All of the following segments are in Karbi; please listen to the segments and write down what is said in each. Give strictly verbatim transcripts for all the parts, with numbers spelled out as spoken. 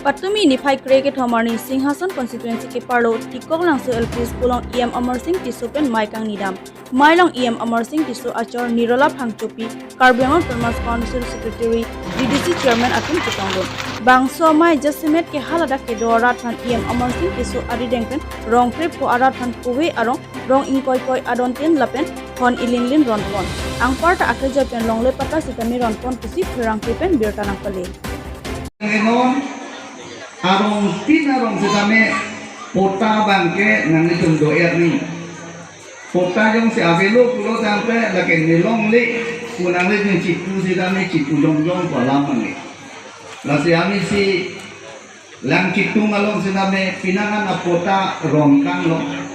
Patumi niphai kre kethom arni Singhason constituency keparlo Tikok Langso L P School along E M Amar Sing Tisso pen mei kangni dam. Mei along E M Amar Sing Tisso achor Nirola Phangchopi, Karbi Anglong Autonomous Council Secretary, D D C Chairman atum chetongdun. Bangso amei jasemet ke haladak kedo arat aphan E M Amar Sing Tisso arideng pen rong krepho arat aphan kove arong rong ingkoikoi adontin lapen hon ilinlin ronpon. Anparta akeja pen longle patta sitame ronpon pusi pherangke pen birta nangpale. Nginon arongtin arong sitame patta abangke nanglitum do-er ni. Patta jongsi avelo pulo tangte lake nelongle pu nanglitum chipu sitame chipu jongjong pu alam nangli. Lasi amisi Langchitung along sitame pinangan apatta rongkanglo.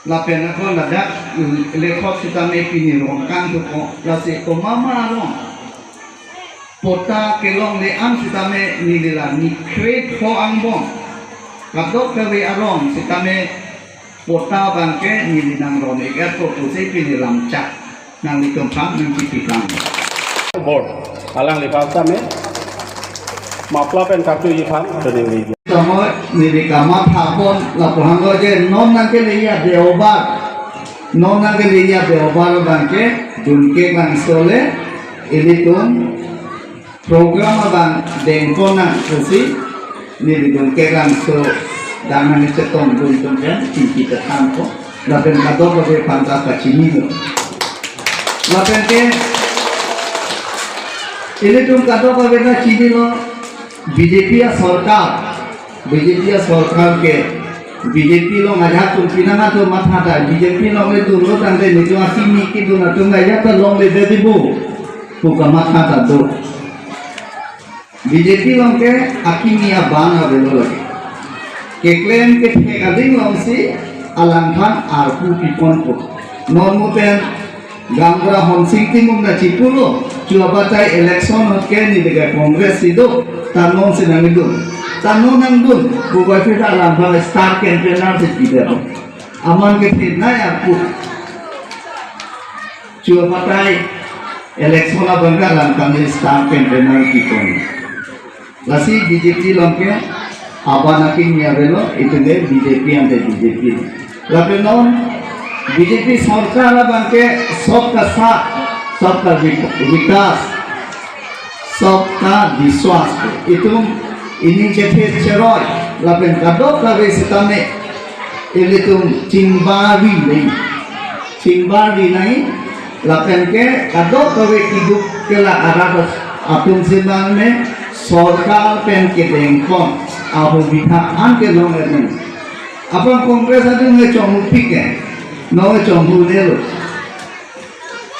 Lapen ako ladak lekhok sitame pini rongkang thuko. Lasi komama along patta kelongle an sitame neli la ni krepho angbong kadokave arong sitame patta abangke neli nangron ik-etpo pusi pini lamchak nanglitum aphan nangchipiklang. Board alangliphan tame mapla pen kartuji aphan pen neli. Tamo neli kamatha pon lapu hanglo je non nangkeleji a-Deobar, non nangkeleji a-Deobar abangke Dunkek Langso le ilitum program abang dengpon nang pusi neli Dunkek Langso dam nangchetongdun atum pen tingki kethan ko. Lapen kadokave aphan ta kachinilo. Lapen ke ilitum kadokave ta chinilo, B J P asorkar, B J P asorkar ke, B J P along ajahak atum pinangan atum matha ta, B J P alongle dunlo tangte nelitum akimi kedun atum ajahak ta longledet dibo pu kamatha ta do. B J P along ke akimi aban avelo lake. Keklem kethek ading alongsi alangphan arpu piponpo. Non mo pen Gaonbura Honsing Timung nangchipulo, chua batai election ahut ke neli ke Congress si do, ta non si nangdun. Ta non nangdun, bubai phi ta alangphan star campaigner si pidetlo. Aman ke phinai arpu. Chua batai election abangke alangphan star campaigner pipon. Lasi B J P along ke aban akimi avelo, itum ke B J P ante B J P. Lapen non B J P sorkar abangke sabka saath, sabka vik-, vikas, sabka vishwas. Itum ining chethe cheroi lapen kadokave sitame ilitum chingbarvi nai. Chingbarvi nai lapen ke kadokave keduk kelak arat atum sitame sorkar pen kedengpon ahubitha an kelong erneng. Apang Congress adung nge chonghu pik ke, no chonghu nelo.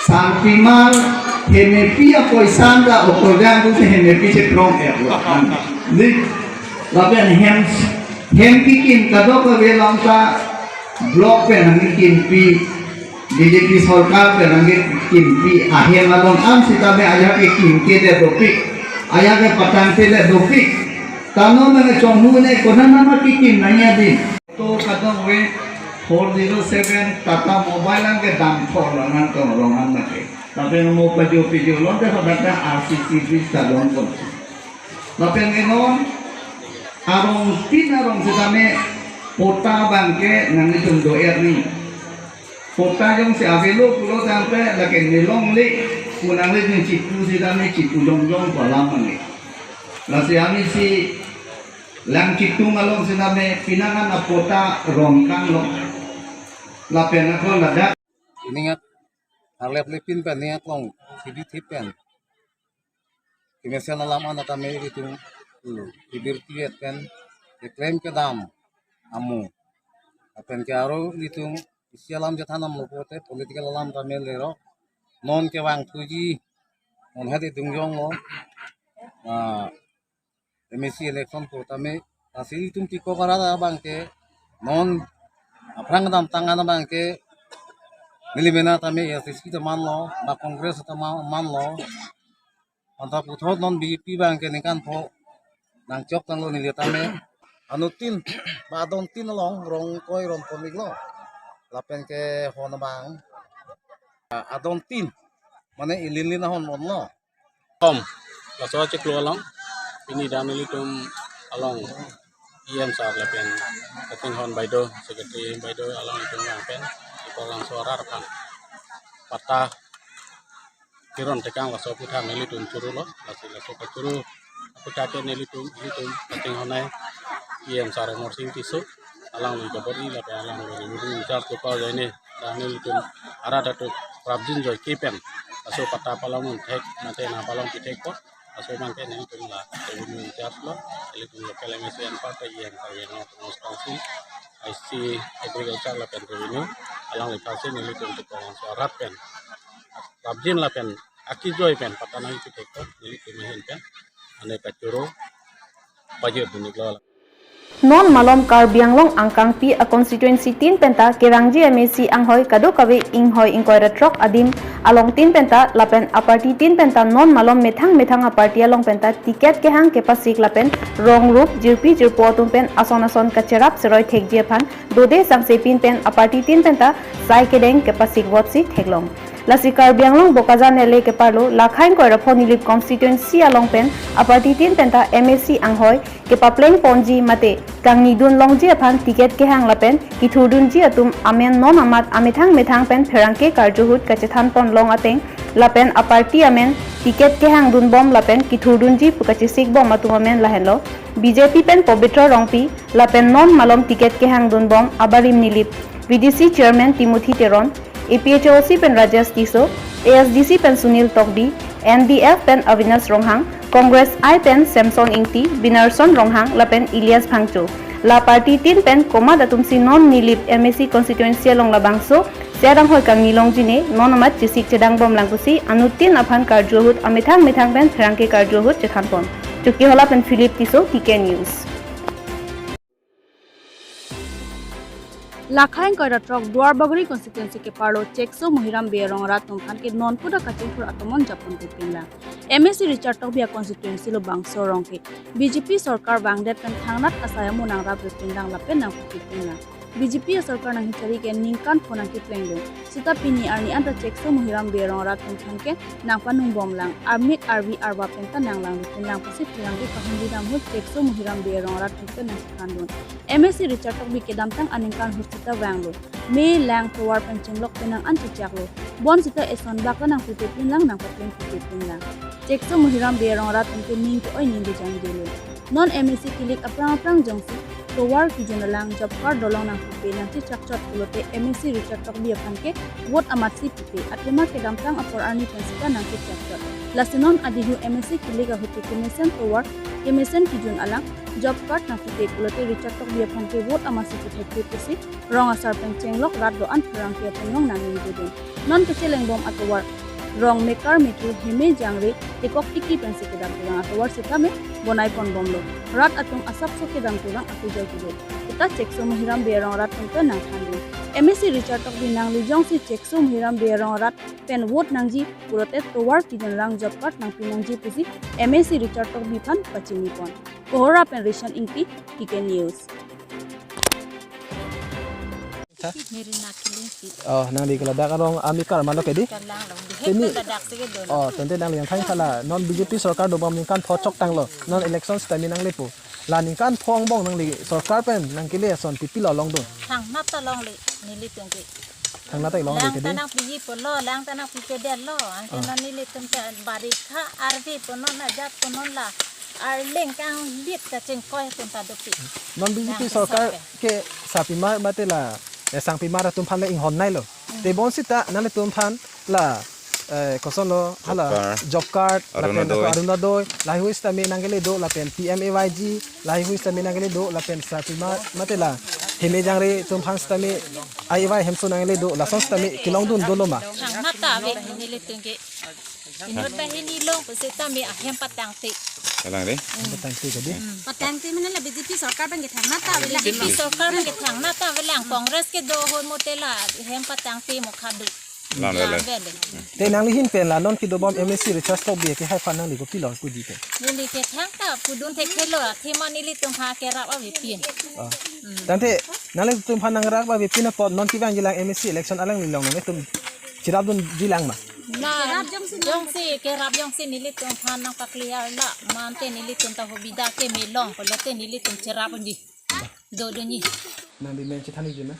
Sarpimar hemepi apoisa ta okorjang tu se hemepi chekrong erlo. Ni lapen hem, hem kikim kadokave along ta block pen nangkikimpi, B J P sorkar pen nangkikimpi ahem along an sitame ajahak ke kimkedet dopik, ajahak ke patangtedet dopik. Ta non nangchonghu ne konat nama kikim nangji adin. To kadokave four zero seven Tata Mobile an kedam thor lo nangtong rong an nake. Lapen mo pajo pijo lonte hadak ta R C C bridge ta longpon. Lapen ke non arongtin arong sitame patta abangke nanglitum do-er ni. Patta jongsi avelo pulo tangte lake nelongle pu nanglitum chipu sitame chipu jongjong pu alam nangji. Lasi amisi Langchitung along sitame pinangan apatta rongkanglo. Lapen ako ladak. Ning ak arlep lepin pen ning aklong sidi thip pen kemesen alam an tame ilitum, hmm, kibirti et pen keklem kedam amu. Lapen ke aro ilitum isi alam chethan damlo pulote political alam tame lero. Non kevangthuji, non hadi dungjonglo. Ah, M A C election pu tame, lasi itum Tikok arat abangke, non aphrang kedamtang an abangke, neli mena tame A I C C ta manlo, ba Congress ta ma-, manlo. Anta puthot non B J P abangke ningkan pho nangchok tanglo neli tame. Anuttin, ba adontin along rong koi rong komik lo. Lapen ke hon abang. Adontin, mane ilinlin ahon ronlo. Kom, laso achiklo along, pini dam ilitum along E M sir lapen Katinghon Baido, Secretary Baido along itum yang pen, Dipok Langso arat aphan patta Kiron Tekang laso aphuthak nelitum churu lo, lasi laso kachuru aphuthak ke nelitum, nelitum Katinghon ai E M sir Amarsing Tisso, alangli kabor-i lapen alangli revenue in-charge kepajoine, dak nelitum arat atum prapjin joike pen laso patta palong thek, mate nangpalongpi thekpo, laso abang ke nelitum la revenue in-charge lo, nelitum local M A C anparta E M Karbi Anglong Autonomous Council, I C Agriculture lapen Revenue, alangliphan si nelitum Dipok Langso arat pen prapjin lapen akejoi pen patta nangpi thekpo, nelitum ahin pen ane kachuru pajir dunik lo. Non malom Karbi Anglong angkangpi a constituency tin penta kerangji M A C anghoi kadokave inghoi ingkoi ra throk adim along tin penta lapen a party tin penta non malom methang methang a party along penta ticket kehang kepasik lapen rong rup jirpi jirpo atum pen ason ason kacherap seroi thekji aphan dode sangse pin pen a party tin penta sai kedeng kepasik vote si theklong. Lasi Karbi Anglong Bokajan L A keparlo lakhai ingkoi ra pho Nilip constituency along pen a party tin penta M A C anghoi kepapleng ponji mate kangnidun longji aphan ticket kehang lapen kithurdunji atum amen non amat amethang methang pen pherangke karju ahut kachethan ponlong ateng lapen a party amen ticket kehang dunbom lapen kithurdunji pu kachesik bom atum amen lahenlo: B J P pen Pabitra Rongpi, lapen non malom ticket kehang dunbom abarim Nilip V D C Chairman Timothy Teron, A P H L C pen Rajesh Tisso, A S D C pen Sunil Tokbi, N D F pen Avinash Ronghang, Congress I pen Samson Ingti, Binarson Ronghang lapen Elias Phangcho. La party tin pen komat atum si non Nilip M A C constituency along labangso seat anghoi kangni longji ne non amat chesik chedang bomlang pusi anuttin aphan karju ahut amethang methang pen pherangke karju ahut chethan pon. Chokihola pen Philip Tisso, T K News. Lakhai ingkoi ra throk Duarbagori constituency keparlo Chekso Muhiram Bey arong arat atum aphan ke non puda kachingthur atomon japon pipinlang. M A C Richard Tokbi a constituency lo bangso arong ke B J P sorkar vangdet pen thangnat asai amo nangrapve pinlang lapen nangpipinlang. B J P sorkar nanghichari ke ningkan pho nangkeplengdun. Seta pini arni anta Chekso Muhiram Bey arong arat atum aphan ke nangpanung bomlang, armit arvi arva penta nanglang rupinlang pusi pherangke kahumri dam ahut Chekso Muhiram Bey arong arat atum pen nangchethandun. M A C Richard Tokbi kedamtang aningkan ahut seta vanglo. Me lang tovar pen chenglok penang an chechaklo. Bonseta eson bak ta nangpipinlang, nangpapleng pipinlang. Chekso Muhiram Bey arong arat atum ke ning ke-oi ning ke jangjelo. Non M A C kilik aphrang aphrang jongsi tovar kejun alang job card dolong nangpipe nangchechakchot pulote M A C Richard Tokbi aphan ke vote amatsi pipe, athema kedamtang apor arni pen seta nangchechakchot. Lasi non adihu M A C kilik ahut ke kemesen tovar, kemesen kejun alang job card nangpipe pulote Richard Tokbi aphan ke vote amatsi pithekthepi pusi rong asar pen chenglok rat do-an pherangke atum along nangning dudun. Non kechelengbom atovar rong mekar methur heme jangre tekok tiki pensi kedam kurang atovar sitame bonai ponbomlo. Rat atum asapso kedam kurang akejoi kedo. Seta Chekso Muhiram Bey arong arat atum pen nangthandun. M A C Richard Tokbi nangli jongsi Chekso Muhiram Bey arong arat pen vote nangji pulote tovar kejun alang job card nangpi nangji pusi M A C Richard Tokbi aphan pachini pon. Kohora pen Rishon Ingti, T K News. Tha? Meri na kiling pi. Oh, nangli ke ladak arong amekar ma lo kedi? Kalang long. Di Tini. Hek ladak sige dolo. Oh, tangte nangli yang thang khala. Non B J P sorkar dobom ningkan pho choktanglo. Non election sitame nanglepo. La ningkan pho angbong nangli sorkar pen nangkele ason pipi lo longdun. Thangnat ta longle nelitum ke. Thangnat ta longle Lang kedi? Ta nangpijipo lo, lang ta nangpipedet lo. Anke Ah. Non nelitum ke barikha arve pu non ajat pu non la. Arleng kangbit kachingkoi atum ta dopik. Non B J P Nang sorkar sorkar. Ke sarpimar mate la, eh, sangpimar atum aphan le inghonnei lo. Te bonseta nanglitum aphan la, eh, kosonlo hala Job card. Job card, lapen Arunodoi. Arunodoi, laheihui sitame nangkele do, lapen P M A Y G, laheihui sitame nangkele do, lapen sarpimar mate la heme jangre atum aphan sitame A Y hemso nangkele do, lason sitame kelongdun dolo ma? Thangnat ta ave nelitum ke. Inut banghini long pusitame ahem patangte. Kalang dei? Patangte kedi? Patangte mane la B J P sorkar pen ke thangnat ta ave la. B J P sorkar pen ke thangnat ta ave lang, Congress kedo ahut mate la hem patangte mo khadu. Lang le le. Lang le le. Te nangli ahin pen la non kedobom M A C Richard Tokbi ke hai aphan nangli kopilo puji ke? Neli ke thangta pudun thekthe lo, athema nelitum aphan kerap avepin. Ah. Tangte nanglitum aphan nangrap avepin apot non kevangjilang M A C election alangli along nanglitum cherapdunjilang ma? La, jongsi, jongsi, kerap jongsi nelitum aphan nangpakliar la, mante nelitum ta hobida ke melong, pulote nelitum cherap unji. Do do ni. Nangli men chethan ikji ma?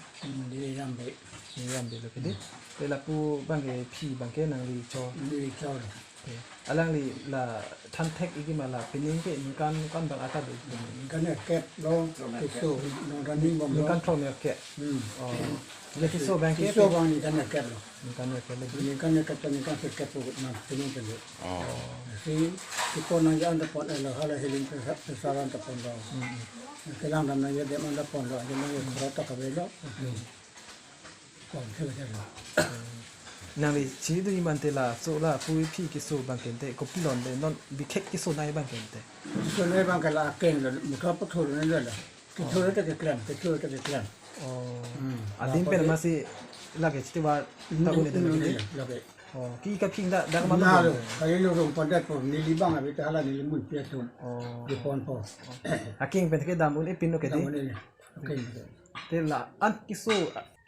Neli Rambe. Neli Rambe lo kedi. Te lapu abang ke aphi abang ke nangli cho. Neli cho. Oke. Alangli la than thek ikji ma la pining ke ningkan ningkan abang ata do. Ningkan kep lo, keso, ningkan ni bom lo. Ningkan throk ni kep. Hmm. Oh. Ya keso abang ke. Keso abang ningkan kep lo. Ningkan kep lagi. Ningkan kep, ningkan kep lo, na pining ke lo. Oh. Si, si pon nangji anta pon, eh, lo hala healing pesa-, pesaran ta pon lo. Hmm. Kelang dam nangji dem anta pon lo, aja nangji khoro ta kave lo. Hmm. Pon ke lo. Nangli si do imante laso lapu aphi keso abang ke ante, kopilon de non bikhek keso nai abang ke ante. Keso nai abang ke la akeng lo, mukha pathor nai lo. Kethur ta keklem, kethur ta keklem. Oh. Hmm. Adim pen masi lake chiti ba ta un-e de lake. Lake. Oh, ke kaphing dak dak ma lo. Kali lo rong pandet po, neli abang abi ta hala neli mun pia tum. Oh. Di ponpo. Akeng pen ke dam un-e pin lo ke di. Dam un-e. Akeng. Te la-an keso.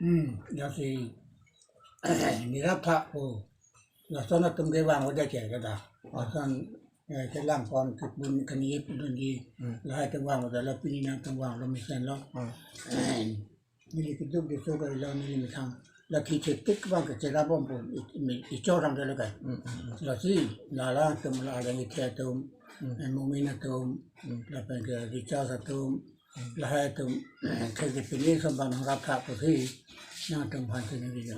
Hmm, ya si. Nirap tha po. Lason atum kevang ode ke kada. Lason, eh, kelang pon kepun kani pun di. Hmm. Lahai atum vang ode la pini nangtum vang lo mesen lo. Hmm. Eh, neli keduk di so kali lo neli methang. La kiche tik abang ke cherap bom pon i, i, ichorang ke lo kai. Hmm, hmm, hmm. Lasi, lala atum la ada ngi atum, Hmm. eh, Mumin atum, Hmm. lapen ke Richard atum, Lahai atum, kejepini sambang nang rap tha pusi, nangtum aphan chini ri jo.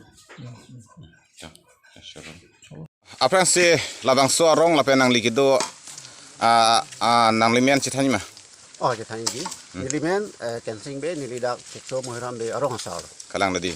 Aphrangsi labangso arong lapen nangli kedo, ah, ah, nangli men chethan ma? Oh, chethan ji. Hmm. Neli men, eh, Kensing Bey, neli dak Kekso Mohiram Bey arong asar. Kalang dadi.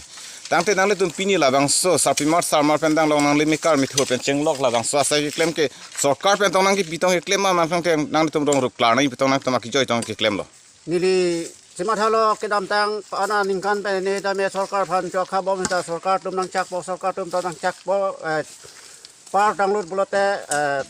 Tangte nanglitum pini labangso sarpimar sarmar pen dang long nangli mekar mithur pen chenglok labangso asai keklem ke sorkar pen tong nangkepi tong keklem ma, mangthang teng nanglitum rong rup klar nangpi tong nangtum akijoi tong keklem lo. Neli chematha lo kedamtang ana ningkan pen ne tame sorkar aphan chokha bom ta sorkar atum nangchakpo, sorkar atum ta nangchakpo, eh, par tanglut pulote, eh,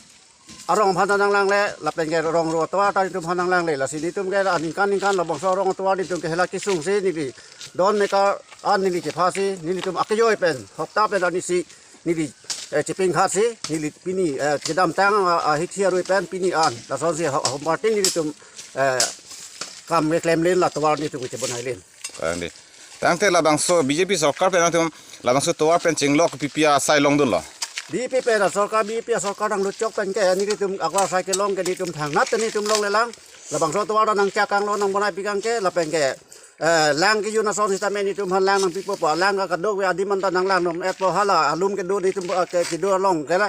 arong aphan ta nanglangle, lapen ke rong ro atovar ta netum aphan nanglangle, lasi netum ke aningkan ningkan labangso arong atovar netum ke hela kesung si neli don mekar an neli chepha si nelitum akijoi pen hokta pen arni si neli, eh, chepingkhat si, neli pini, eh, kedamtang, ah, ah, hithi arui pen pini an. Lasonsi ha-, hom party nelitum, eh, kam keklem len la tovar netum kechebonai len. Kalang dei. Tangte labangso B J P sorkar pen atum labangso tovar pen chenglok pipi asai longdun lo. B J P pen asorkar, B J P asorkar nangluchok pen ke nelitum akwa asai kelong ke netum thangnat netum longlelang. Labangso tovar nangchak kanglo nangbonaipik kang ke lapen ke eh, lang kejun ason sitame netum aphan lang nangpipo po, lang ka kadokave adim anta nanglang nom-etpo hala, alum kedo netum, eh, ke, kedo along ke la,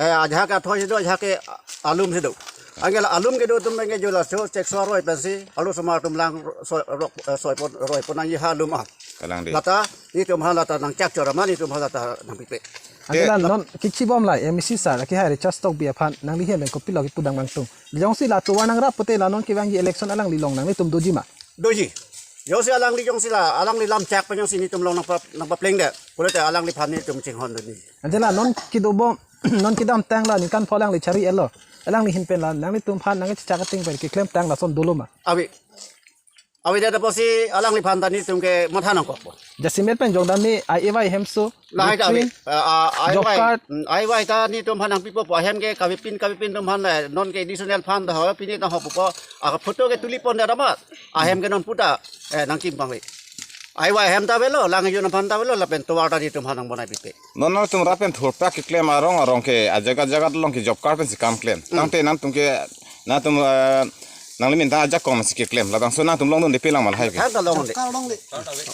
eh, ajahak athoi si do, ajahak ke alum si do. Anke la alum kedo atum ke jo laso chek so aroi pensi, alu osomar atum lang soi, rok, eh, soipo, roipo nangji ha alum ah. Kalang dei. Lata, netum aphan lata nangchak chora ma, netum aphan lata nangpipe. Ante la non kechibom la, M A C sir, kehai Richard Tokbi aphan, nangli hem kopilo kepu dang bangtung. Jongsi la tovar nangrap pute la non kevangji election alangli along nanglitum doji ma? Doji. Jongsi alangli jongsi la, alangli lam chak pen jongsi netum along nangpa, nangpapleng det. Pulote alangliphan netum chinghon dun ni. Ante la non kedo bom, non kedamtang la ningkan pho alangli chari-etlo. Alangli ahin pen la nanglitum aphan nangchechak ating pen keklem tang lason dolo ma? Ave. Ave det apotsi alangliphan ta netum ke matha nangkokpo. Jasemet pen jongdam ni I A Y hemso. Lahai ta ave. Doctrine, ah, ah, job I A Y, card. Mm, I A Y ta netum aphan nangpipo po, ahem ke kavepin kavepin atum aphan, eh, non ke additional fund ta ho, pini ta ho pupo, ah, photo ke tuli pon det amat, ahem ke non puta, eh, nangkim pangve. I A Y ahem ta avelo, lang kejun aphan ta avelo, lapen tovar ta netum aphan nangbonai pipe. Non nangtum rap pen thurpak keklem arong arong ke, ajaga ajaga along ke job card pensi kam klem. Hmm. Tangte nangtum ke, nangtum, eh, nangli minta ajakong si keklem, labangso nangtum longdunde pelang ma lahai ke. Job card ta longdunde. Job card longdunde.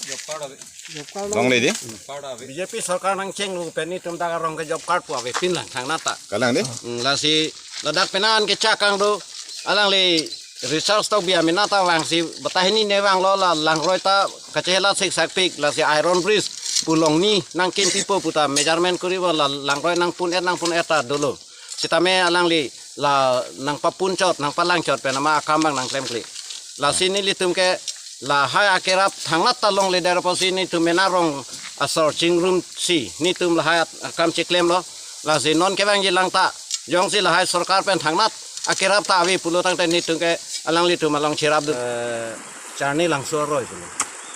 Job card ave. Job card longdunde. Longdunde di? Job card ave. B J P sorkar nangchenglu pen netum dak arong ke job card pu avepin lang thangnat ta. Kalang dei? Hmm, lasi ladak penan kechak kang do. Alangli Richard Tokbi amen ta vangsi batai hini ne vanglo la langroi ta kachehela sik sakpik lasi iron bridge pu along ni nangkim pipo puta measurement koribo la langroi nangpun-et nangpun-et ta dolo. Sitame alangli la nangpapun chot, nangpalang chot pen ama akam abang nangklemkle. Lasi nelitum ke lahai akerap thangnat ta longledet apotsi netum mena rong asor chingrum si netum lahai at-, akam cheklemlo. Lasi non kevangji lang ta jongsi lahai sorkar pen thangnat akerap ta ave pulo tangte netum ke alanglitum along cherapdun. Eh, Charni Langso aroi pulo.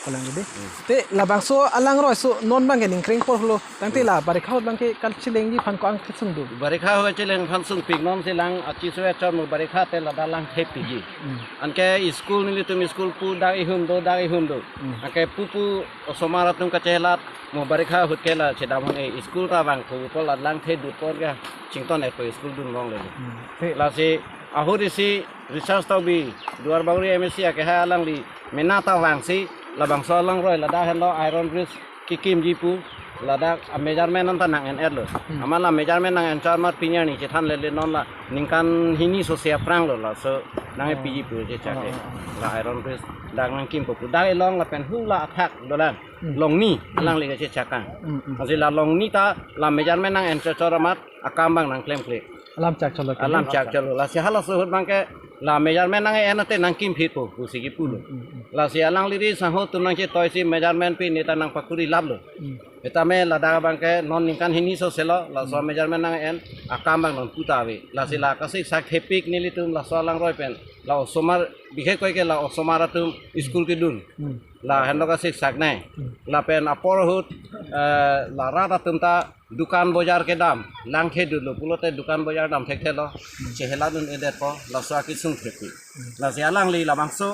Kalang gede. Te labangso alangroi so non abangke ning kreng porlo. Tangte la barikha ahut abangke kachilengji aphan ko-an kesung do? Barikha ahut kachileng aphan sungpik, non si lang achiso echor mo barikha te ladak lang thepikji. Hmm. Anke school nelitum school pu dak ihum do, dak ihum do. Hmm. Anke pupu osomar atum kachelat mo barikha ahut ke la chedam hon-e, school ta vangpo pu la lang thedut apor ke chington-etpo, school dun longle. Hmm. Te lasi ahut isi Richard Tokbi, Duarbagori M A C akehai, alangli mena ta vangsi labangso alangroi ladak henlo Iron Bridge kekimji pu ladak a measurement anta nang-en-etlo. Hmm. Amat la measurement nang-en chot amat pini arni chethan lele, non la ningkan hini sose aphranglo laso nang-e Oh. piji pu chechak-e. Oh, oh, oh. La Iron Bridge dak nangkimpo pu. Dak ilong lapen hula athak dolang. Hmm. Longni Hmm. alangli kachechak-ang. Hmm, hmm. Lasi la longni ta la measurement nang-en chot chot amat akam abang nang klemkle. Alam chak cholo ke. Alam chak cholo. Lasi halaso ahut abangke la measurement nang-en ate nangkimphitpo pusi kipulo. Hmm, hmm, hmm. Lasi alangli ri sangho atum nangchetoisi measurement pi neta nangpakuri laplo. Hmm. Setame ladak abangke non ningkan hini soselo, laso Hmm. measurement nang-en akam abang non puta ave. Lasi Hmm. la kasiksak thepik nelitum laso alangroi pen la osomar, bikhe koi ke la osomar atum school kedun. Hmm. La henlo kasiksak nai. Hmm. Lapen apor ahut, eh, la rat atum ta dukan bojar kedam, lang thedutlo pulote dukan bojar dam thekthelo, chehelat un-edetpo, laso akesung thepik. Lasi alangli labangso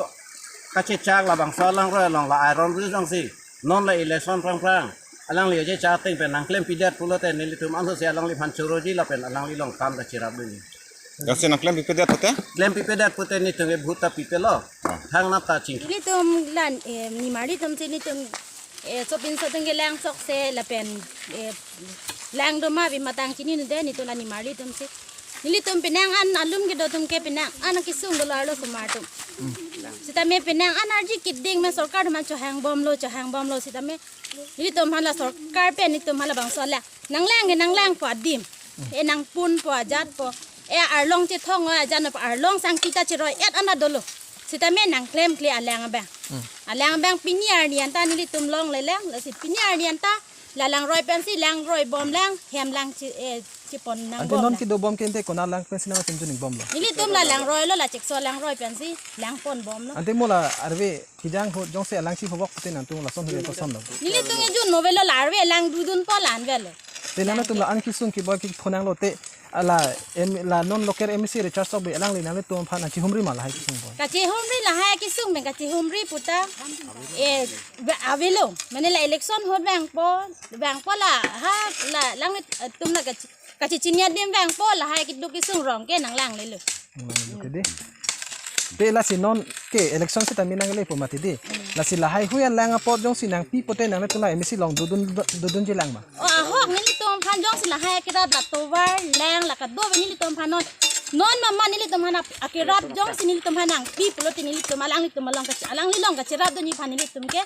kachechak labangso alangroi along la Iron Bridge alongsi non la election phrangphrang alangli kachechak ateng pen nang klempidet pulote nelitum ansose alangliphan choroji lapen alangli along kam ta cherapdunji. Lasi nang klempipedet pute? Klempipedet pute nelitum ke vote ta pipelo. Ah. Thangnat ta ching. Nelitum la, eh, nimarli atum si nelitum, eh, sopinso atum ke lang sok se lapen, eh, lang do ma bi matang chini nude nelitum la nimarli atum si. Nelitum penang an alum kedo atum ke penang an kesung dolo arlo osomar atum. Hmm. Setame penang an arji keding me sorkar atum aphan chohang bomlo, chohang bomlo setame nelitum aphan la sorkar pen nelitum aphan labangso la nanglang ke nanglangpo adim. Eh, nangpunpo ajatpo. Eh, arlong chethong ajat po, arlong sangti ta cheroi-et an ta dolo. Setame nang klemkle alang abang. Hmm. Alang abang pini arni anta nelitum longle lang, lasi pini arni anta la langroi pensi langroi bomlang, hem lang chi, eh, chipon nang Ante bom non lang. Kedo bom ke ante konat lang pensi nangtum chuning bomlo? Nelitum la langroilo, la chikso langroi pensi langpon bomlo. Ante mo la arve kejang ahut jongsi alangsi phobok pute nangtum lason hile kosonlo? Nelitum ejun mo avelo, la arve lang dudunpo la-an avelo. Te nangtum la-an kesung keboi ke phonanglo te, ala em, la non local M A C Richard Tokbi alangli nangtum aphan nangchihumri ma lahai kesung boi? Kachihumri, lahai kesung pen kachihumri puta, eh, ba-, avelo. Mane la election ahut vangpo, vangpo la ha, la lang, eh, tum la kachi-, kachechini adim vangpo, lahai keduk kesung rong ke nanglanglelo. Hmm, oke dei. Te lasi non ke election setame nanglepo mati dei. Lasi lahai hui alang apot jongsi nangpi pute nangtum la M A C along dodun, dodunji lang ma? O, ahok nelitum aphan jongsi lahai akerap la tovar lang la kado ave nelitum aphan non. Non mama nelitum aphan ap-, akerap jongsi nelitum aphan nangpi pulote nelitum alanglitum along kache-, alangli along kacherapdunji aphan nelitum ke,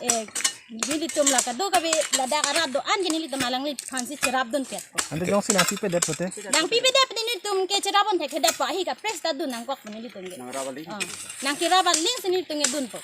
eh, nelitum la kado kave ladak arat do-an ke nelitum alangliphansi cherapdun ket. Ante jongsi nangpipedet pute? Nangpipedet nelitum ke cherapdun thekthedetpo, ahi kaprek ta dun nangkok nelitum ke. Nangrap aling? Oh. Nangkerap alingsi nelitum ke dunpo.